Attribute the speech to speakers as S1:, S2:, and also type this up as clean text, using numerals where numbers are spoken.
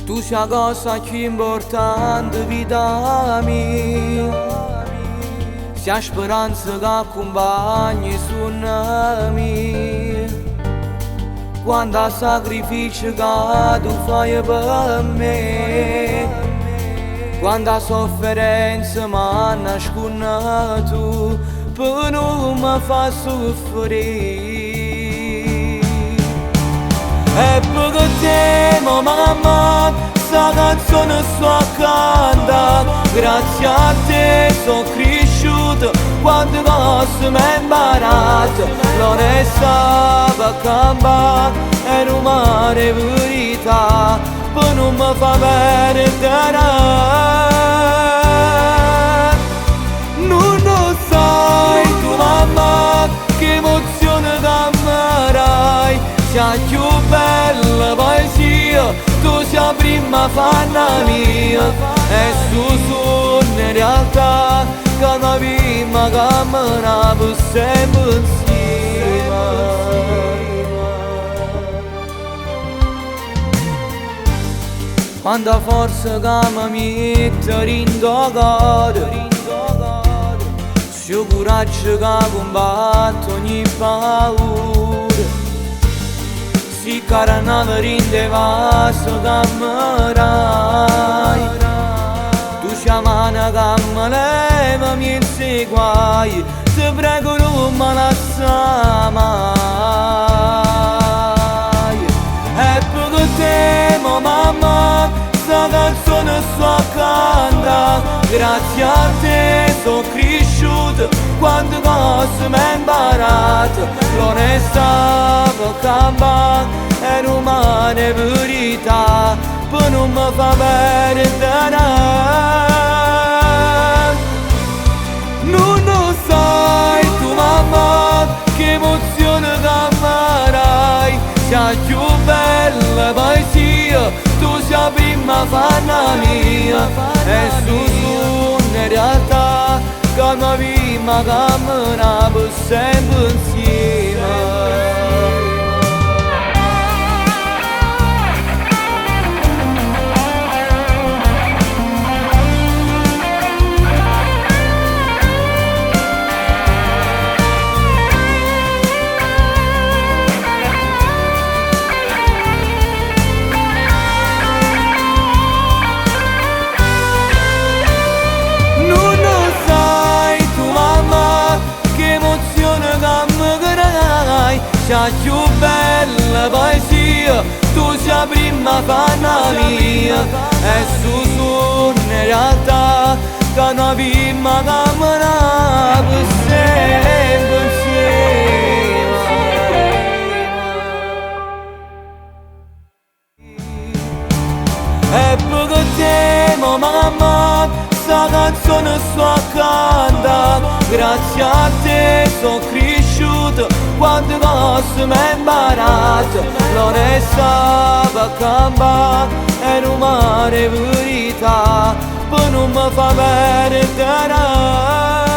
S1: Tu sei la cosa più importante, vita mia. Sei la speranza che accompagna i miei. Quanta sacrificio che tu fai per me. Quanta sofferenza mi nascondi tu per non mi far soffrire. E perché te, mamma, sta canzone sto a cantare. Grazie a te sono cresciuto, quante cose mi ho imparato. L'onestà per campare è umana verità, per non mi fa perdere. Non lo sai tu mamma che emozione che mi dai, sei più bella poesia, tu sei la prima fanna mia. E su su in realtà che la prima camera per sempre insieme. Quanta forza che mi mette in cuore, se coraggio che combatte ogni paura, si caranava rinde vaso che mi dai, tu sei mano che mi leva mi guai, ti prego non mi lascia mai. E perché te, mamma, sta canzone sto a cantare. Grazie a te sono cresciuto, quante cose mi ho imparato. L'onestà per campare è umana verità, per non mi fa perdere. Non lo sai tu mamma che emozione che mi dai, sei più bella poesia, tu sei la prima fanna mia. E su su in realtà che la prima camera per sempre insieme. Sei più bella poesia, tu sei la prima fanna mia. E su su in realtà che la prima camera per sempre insieme. E perché te, mamma, sta canzone sto a cantare. Grazie a te sono cresciuto, quante cose mi ho imparato. L'onestà per campare è umana verità, per non mi fa perdere.